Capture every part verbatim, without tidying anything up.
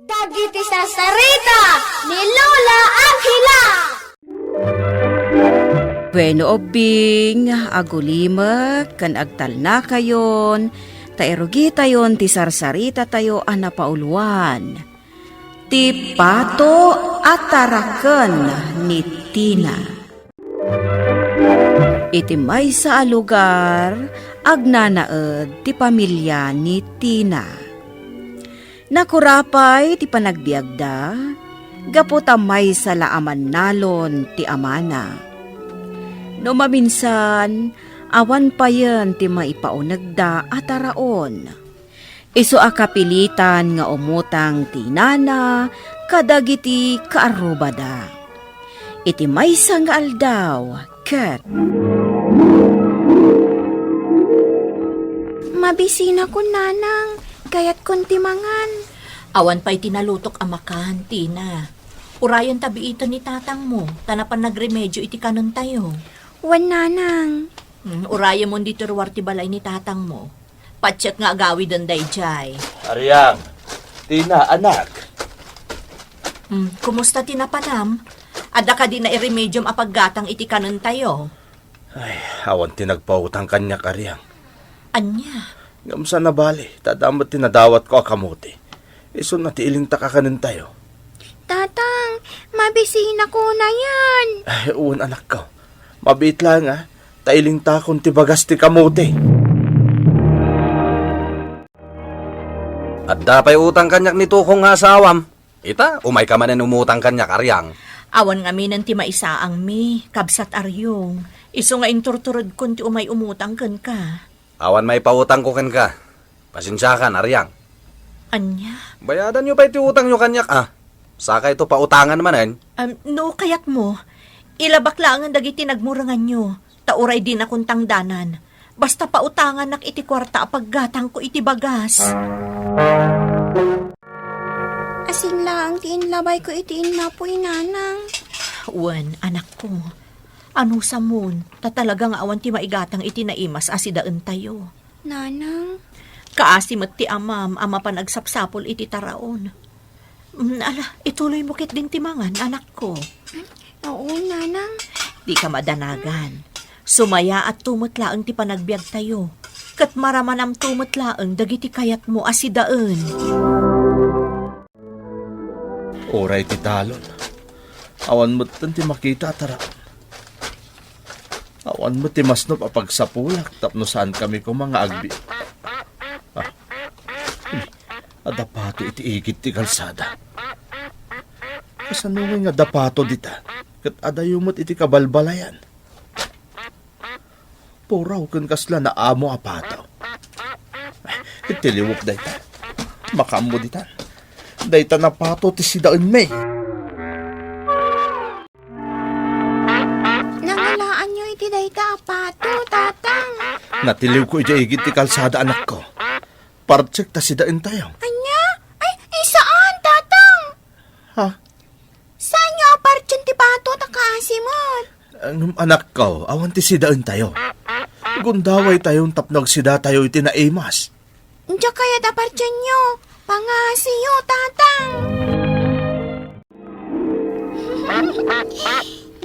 Dagiti sarsarita ni Lola Angela. Wenno ubbing, agulimek ken agtalnakayon, ta irugitayon ti sarsaritatayo a napauluan, Ti Pato a Taraken ni Tina. Iti maysa a lugar, agnanaed ti pamilia ni Tina. Nakurapay ti panagbiagda, gapu ta maysa la a mannalon ti amana. No maminsan, awan payen ti maipaunegda a taraon. Isu a kapilitan nga umutang ti inana kadagiti kaarrubada. Iti maysa nga aldaw, ket Mabisinakon, Nanang. Kayatkon ti mangan. Awan pay ti nalutok a makan, Tina. Urayen ta biiten ni tatangmo, ta napan nagremedyo iti kanentayo. Wen, Nanang. Hmm, urayemon ditoy ruar ti balay ni tatangmo. Patiek nga agawiden daydiay. Ariang, Tina, anak. Hmm, kumusta ti napanam? Adda kadi nairemediom a paggatang iti kanentayo? Ay, awan ti nagpautang kaniak, Ariang. Ania? Ngem saan a bale, ta adda met ti nadawatko a kamote. Isuna ti ilingtak a kanentayo. Tatang, mabisinakon a yan. Ay, wen, anakko. Mabiit laeng, a. Ta ilingtakon ti bagas ti kamote. Adda pay utang kaniak ni Tukong nga asawam. Ita, umayka manen umutang kaniak, Ariang. Awan ngaminen ti maisaangmi, kabsat Ariong. Isu nga inturturedkon ti umay umutang kenka. Awan maipautangko kenka. Pasensiakan, Ariang. Ania? Bayadanyo pay ti utangyo kaniak, a. Sakayto pautangan manen. Am, no kayatmo, ilabak laengen dagiti nagmurenganyo, ta uray dinakon tangdanan. Basta pautangannak iti kuarta a paggatangko iti bagas. Asin laeng ti inlabayko iti innapoy, Nanang. Wen, anakko. Anusamon, ta talaga nga awan ti maigatang iti naimas a sidaentayo. Nanang. Kaasi met ti amam a mapan agsapsapul iti taraon. Mm, ala, ituloymo ketdin ti mangan, anakko. Ao, Nanang. Dika madanagan. Sumayaatto met laeng ti panagbiagtayo, ket maramanamto met laeng dagiti kayatmo a sidaen. Uray ti talon, awan metten ti makita a taraon. Awan met ti masnop a pagsapulak tapno saankami koma nga agbi-, Ah. Uy, adda pato iti igid ti kalsada. Kasano ngay nga adda pato dita? Ket adayo met iti kabalbalayan. Puraw ken kasla naamo a pato. Ay, tiliwek dayta. Makaammo ditan. Dayta a pato ti sidaenmi. Nangalaanyo iti dayta a pato, Tatang? Natiliwko idiay igid ti kalsada, anakko. Partsek ta sidaentayo. Ania? Ay, ay, saan, Tatang? Ha? Saanyo a partien ti pato ta kaasi met? Ngem, anakko, awan ti sidaentayo. Gundawaytayon tapno agsidatayo iti naimas. Diak kayat a partienyo. Pangasiyo, Tatang.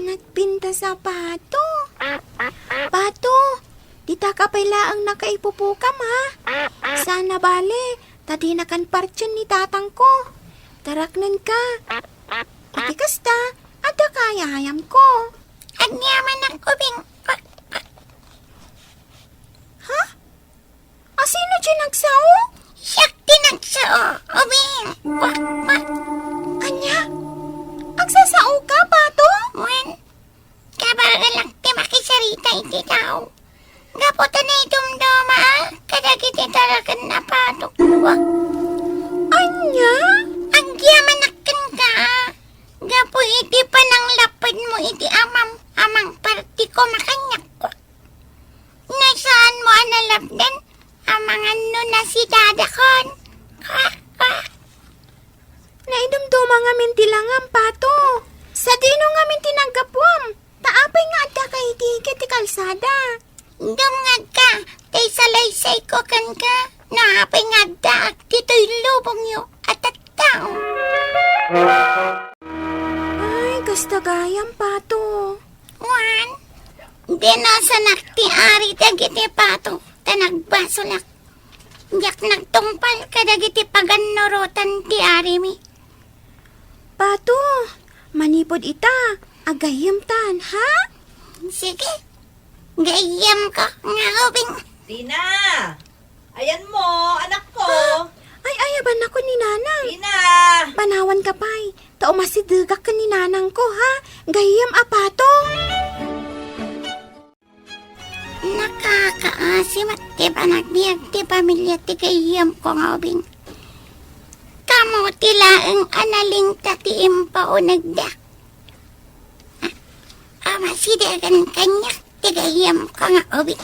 Nagpintas a pato. Pato, ditaka pay laeng nakaipupukam, ha? Saan a bale, ta dinakan partien ni tatangko. Taraknenka. Iti kasta, adda kaayayamko. Agyamanak ubing. Ha? Asino ti nagsao? Siak ti nagsao, ubing. Kwa, kwa. Ania? Agsasaoka, Pato? Wen, kabaelak ti makisarita iti tao. Gapu ta naidumduma kadagiti taraken a pato. Kwa. Ania? Agyamanak kenka, gapu iti pananglapedmo iti amam a mangparti koma kaniak. Kwa. No saanmo a nalapdan, amangan no nasidadakon. Kwak, kwak. Naidumduma ngamin ti langam, Pato. Sadino ngamin ti naggapuam? Ta apay nga addaka iti igid ti kalsada? Dumngegka, ta isalaysayko kenka. No apay nga addaak ditoy lubongyo a tattao. Ay, kasta gayam, Pato. Wen, dinasanak ti ari dagiti pato, ta nagbasolak. Diak nagtungpal kadagiti pagannurotan ti arimi. Pato, manipud ita, agayyemtan, ha? Sige, gayyemko nga ubing. Tina! Ayanmo, anakko! Ay, ayabanakon ni Nanang. Tina! Panawanka pay, ta umasidegak ken ni Nanangko, ha? Gayyem a pato. Nakakaasi met ti panagbiag ti pamilia ti gayyemko nga ubing. Kamu ti laeng a nalingta ti impaunegda. A-, amasidegan kaniak ti gayyemko nga ubing.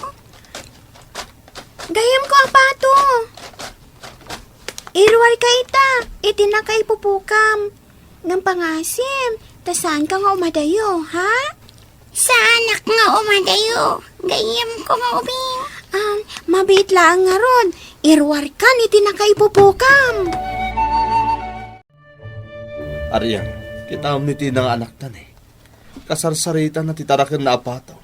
Gayyemko a pato. Iruarka ita, iti nakaipupokam. Ngem pangasim, ta saanka nga umadayo, ha? Saanak nga umadayo, gayyemko nga ubing. Ah, mabiit laeng ngarud, iruarkan iti nakaipupokam. Arian, kitaem ni Tina nga anakta ne. Kasarsaritana ti tarakenna a pato.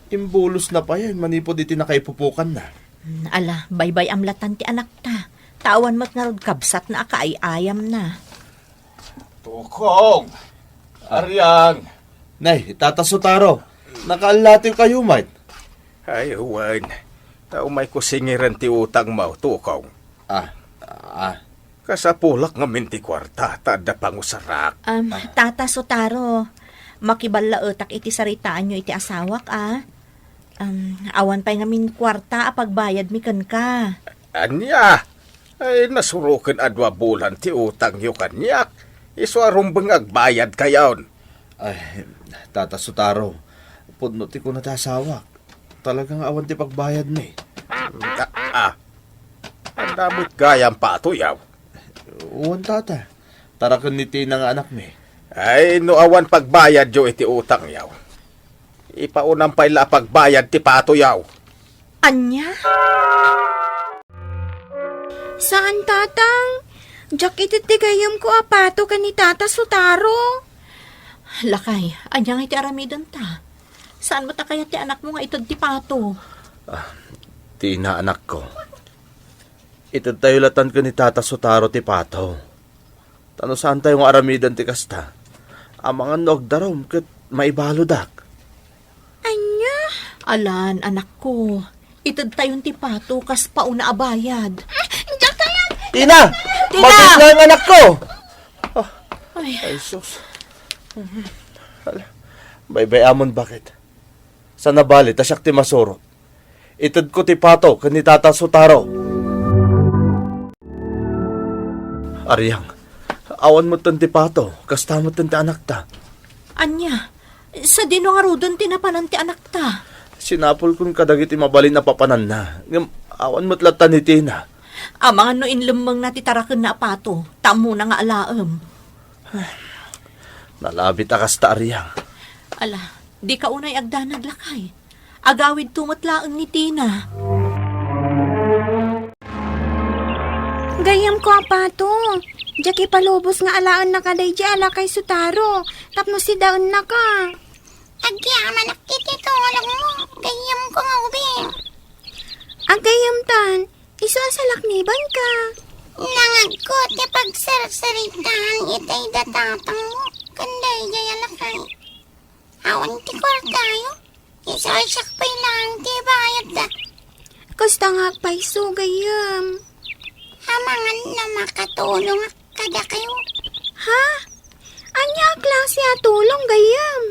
Imbulosna payen manipud iti nakaipupokanna. Hmm, ala, baybay-am latan ti anakta. Ta awan met ngarud kabsatna a kaay-ayamna. Tukong! Ah. Arian! Nay, Tata Sotaro, nakaallatiwkayo met? Ay, wen. Ta umayko singiren ti utangmo, Tukong. Ah, ah. Kasapulak ngamin ti kuarta, ta adda pangusarak. Um, Ah. Tata Sotaro, makiballaetak iti saritaanyo iti asawak, a. Um, awan pay ngamin kuarta a pagbayadmi kenka. Ania? Ay, nasuroken a dua bulan ti utangyo kaniak. Isu a rumbeng nga agbayadkayon. Ay, Tata Sotaro, pudno ti kuna ti asawak. Talaga nga awan ti pagbayadmi. Ah, ah. Adda met gayam patoyaw? Wen, Tata. Taraken ni Tina nga anakmi. Ay, no awan pagbayadyo iti utangyaw, ipaunam pay la a pagbayad ti patoyaw. Ania? Saan, Tatang. Diak ited ti gayyemko a pato ken ni Tata Sotaro. Lakay, ania ngay ti aramidenta? Saan met a kayat ti anakmo nga ited ti pato? Ah, Tina, anakko. Itedtayo latan ken ni Tata Sotaro ti pato. Ta no saantayo nga aramiden ti kasta, amangan no agdarum ket maibaludak. Ania? Alan, anakko. Itedtayon ti pato kas pauna a bayad. Diak kayat! Tina! Tina! Mabiit laeng, anakko! Ah, Ay. Ay, sus. Ala, baybay-amon, baket. Saan a bali ta siak ti masurot. Itedko ti pato ken ni Tata Sotaro. Ariang, awan metten ti pato, kasta metten ti anakta. Ania? Sadino ngaruden ti napanan ti anakta? Sinapulkon kadagiti mabalin a papananna, ngem awan met latta ni Tina. Amangan no inlemmengna ti tarakenna a pato, ta ammona nga alaem. Nalabit a kasta, Ariang. Ala, dika unay agdanag, lakay. Agawidto met laeng ni Tina. Gayyemko a pato, diak ipalubos nga alaenna kadaydi a lakay Sotaro tapno sidaennaka. Agyamanak iti tulongmo, gayyemko nga ubing. Agayyemtan, isu a salaknibanka. Nangagko ti pagsarsaritaan itay da tatangmo ken daydiay a lakay. Awan ti kuartayo. Isu a siak pay laeng ti bayadda. Kasta nga agpayso, gayyem. Amangan no makatulongak kadakayo. Ha? Ania a klase a tulong, gayyem?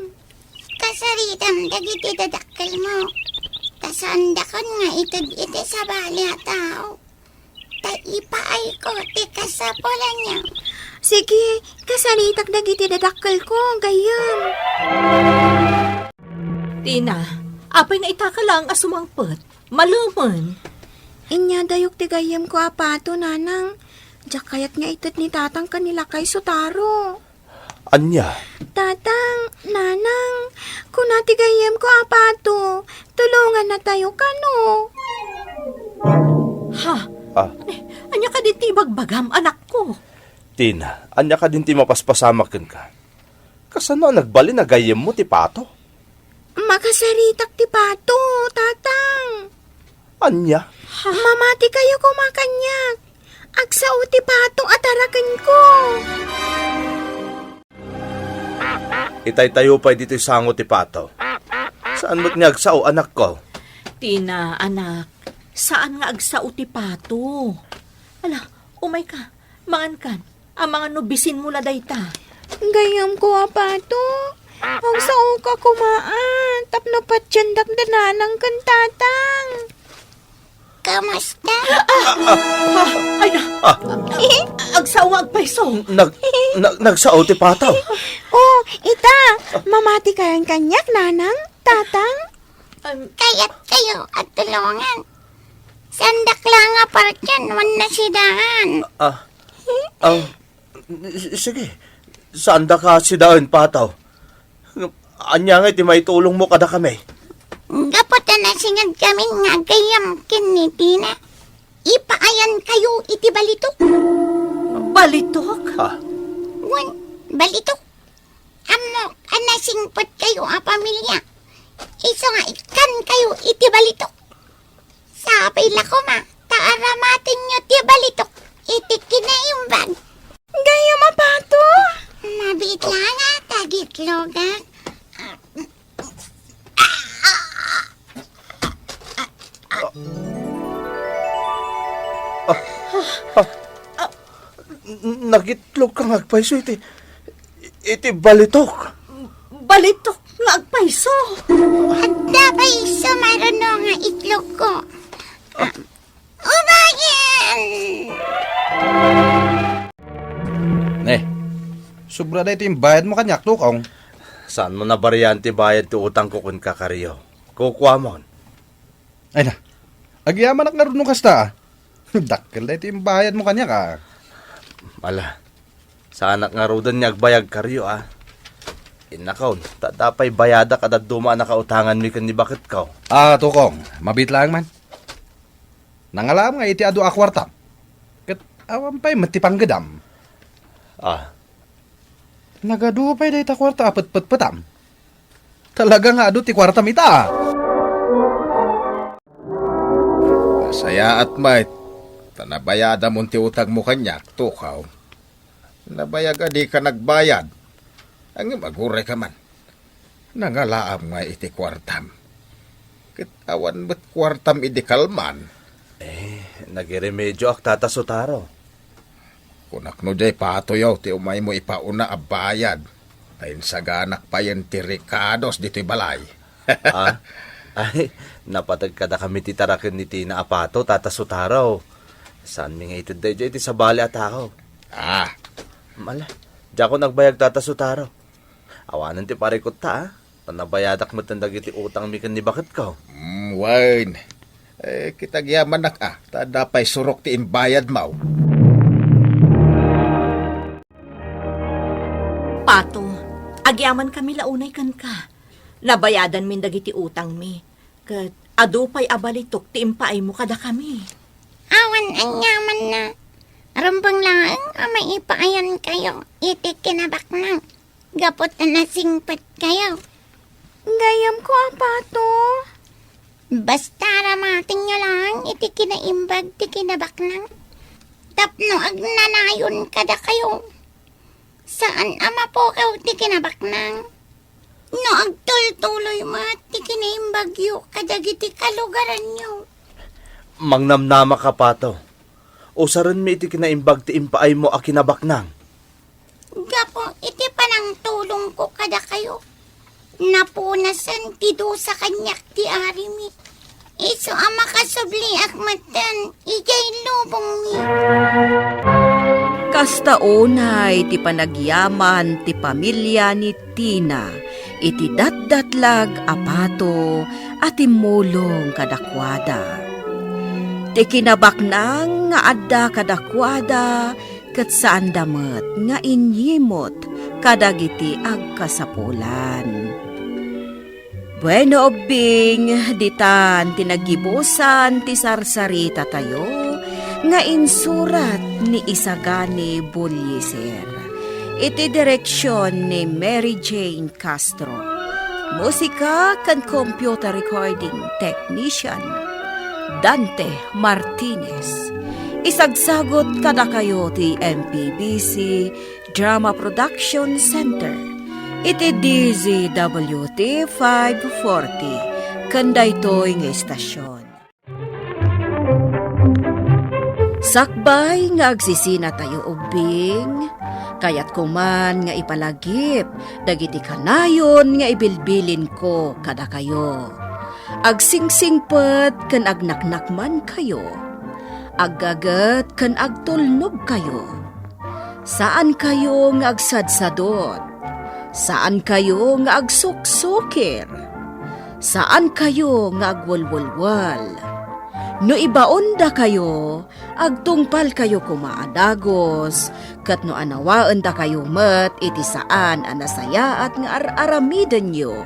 Kasaritam dagiti dadakkelmo. Ta saandakon nga ited iti sabali a tao. Ta ipaayko ti kasapulanyo. Sige, kasaritak dagiti dadakkelko, gayyem. Tina, apay nga itaka laeng a sumangpet? Malemen. Inyadayok ti gayyemko a pato, nanang. Diak kayat nga ited ni tatang ken ni lakay Sotaro. Ania? Tatang, nanang, kuna ti gayyemko a pato, tulongannatayo kano? Ha? Ah. Eh, ania kadi ti ibagbagam, anakko? Tina, ania kadin ti mapaspasamak kenka? Kasano a nagbalin a gayyemmo ti Pato? Makasaritak ti Pato, Tatang. Ania? Mamati kayo koma kaniak. Agsao ti Pato a tarakenko. Itaytayo pay ditoy sango ti Pato. Saan met nga agsao, anakko? Tina, anak, saan nga agsao ti Pato. Ala, umayka, mangankan. Amangan no bisinmo la dayta. Gayyemko a Pato. Agsaoka koma a, tapno patiendak da nanang ken tatang. Kamusta? Ah, ay na. Ah. Agsao nga agpayso. Nag-, nag-, nagsao ti Pato. Oh, ita, mamati kayon kaniak, nanang, tatang? Um, kayat kayo a tulongan. Saandak la nga partian wenno sidaan. Ah, ah, s-, sige. Saandaka sidaen, Pato. Ania ngay ti maitulongmo kadakami? Gapu ta nasinged kami nga gayyem ken ni Tina, ipaayan kayo iti balitok. Balitok? Ah. Wen, balitok. Ammok a nasingpet kayo a pamilia. Isu nga ikkan kayo iti balitok. Sapay la koma ta aramatenyo ti balitok iti kinaimbag. Gayyem a Pato. Mabiit la nga tagitlogak. Ah, ah, n-, nagitlogka nga agpayso iti, iti balitok. Balitok nga agpayso. Adda pay sumaruno nga itlogko. Ah, ubayan! Ne, sobra daytoy imbayadmo kaniak, Tukong. Saanmo nabarian ti bayad ti utangko kenka, Kario? Kukuamon. Ay na, agyamanak ngarud no kasta, a. Dakkel daytoy imbayadmo kaniak, a. Ala, saanak ngaruden nga agbayag, Kario, a. Innakon, ta adda pay bayadak a dadduma a nakautanganmi ken ni baketko. A, Tukong, mabiit laeng man. Nangalaam nga iti adu a kuartam. Ket awan pay met ti panggedam. A. Nagadu pay dayta kuarta a petpetpetam. Talaga nga adu ti kuartam ita. Nasayaat met ta nabayadamon ti utangmo kaniak, Tukaw. Nabayag a dika nagbayad. Ngem agurayka man. Nangalaam nga iti kuartam. Ket awan met kuartam idi kalman. Eh, nagiremedioak, Tata Sutaro. Kunak no diay patoyo ti umaymo ipauna a bayad, ta insaganak payen ti rekados ditoy balay. A? Ay, napateg kadakami ti taraken ni Tina a Pato, Tata Sutaro. Saanmi nga itedda idiay ti sabali a tao? A. Ala, diakon agbayag, Tata Sutaro. Awanen ti parikutta, a. Ta nabayadak metten dagiti utangmi ken ni baketko. Mm, wen. Eh, ket agyamanak, a, ta adda pay surok ti imbayadmo. Pato, agyamankami la unay kenka. Nabayadanmin dagiti utangmi, ket adu pay a balitok ti impaaymo kadakami. Awan aniamanna. Rumbeng laeng a maipaayankayo iti kinabaknang. Gapu ta nasingpetkayo. Gayyemko a Pato. Basta aramatenyo laeng iti kinaimbag ti kinabaknang tapno agnanayon kadakayo. Saan a mapukaw ti kinabaknang no agtultuloy met ti kinaimbagyo kadagiti kalugaranyo. Mangnamnamaka, Pato. Usarenmi iti kinaimbag ti impaaymo a kinabaknang. Gapu iti panangtulongko kadakayo, napunasen ti dusa kaniak ti arimi. Isu a makasubliak metten idiay lubongmi. Kasta unay ti panagyaman ti pamilia ni Tina iti datdatlag a Pato a timmulong kadakuada. Ti kinabaknang nga adda kadakuada ket saanda met nga inyimut kadagiti agkasapulan. Bueno, ubbing, ditan ti naggibusan ti sarsaritatayo, nga insurat ni Isagani Bullieser, iti direksion ni Mary Jane Castro. Musika ken computer recording technician, Dante Martinez. Isagsagut kadakayo ti M P B C Drama Production Center iti D Z W T five forty, ken daytoy nga istasyon. Sakbay nga agsisinatayo ubbing, kayatko man nga ipalagip dagiti kanayon nga ibilbilinko kadakayo. Agsingsingpet ken agnaknakmankayo, aggaget ken agtulnogkayo. Saankayo nga agsadsadot. Saankayo nga agsuksukir. Saankayo nga agwelwelwel. No ibaondakayo, agtungpalkayo koma a dagus, ket no anawaendakayo met iti saan a nasayaat nga ar-aramidenyo,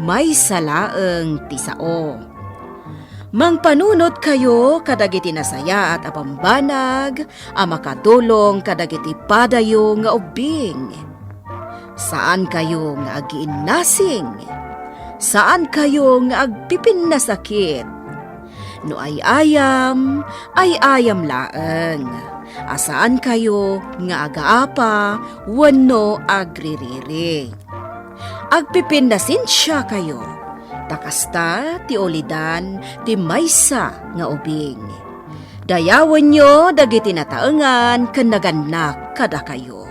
maysa laeng ti sao. Mangpanunotkayo kadagiti nasayaat a bambanag a makatulong kadagiti padayo nga ubbing. Saankayo nga agiinnasing. Saankayo nga agpipinnasakit. No ay-ayam, ay-ayam laeng. A saankayo nga agaapa wenno agririri. Agpipinnasensiakayo, ta kasta ti ulidan ti maysa nga ubing. Dayawenyo dagiti nataengan ken nagannak kadakayo.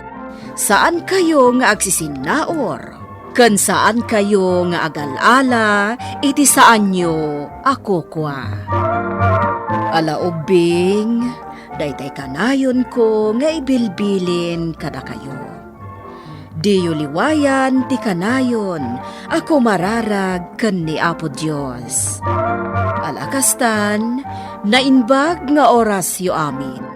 Saankayo nga agsisinnaur, ken saankayo nga agal-ala iti saanyo a kukua. Ala ubbing, daytay kanayonko nga ibilbilin kadakayo. Diyo liwayan ti kanayon a kumararag ken ni Apo Dios. Ala kastan, naimbag nga orasyo amin.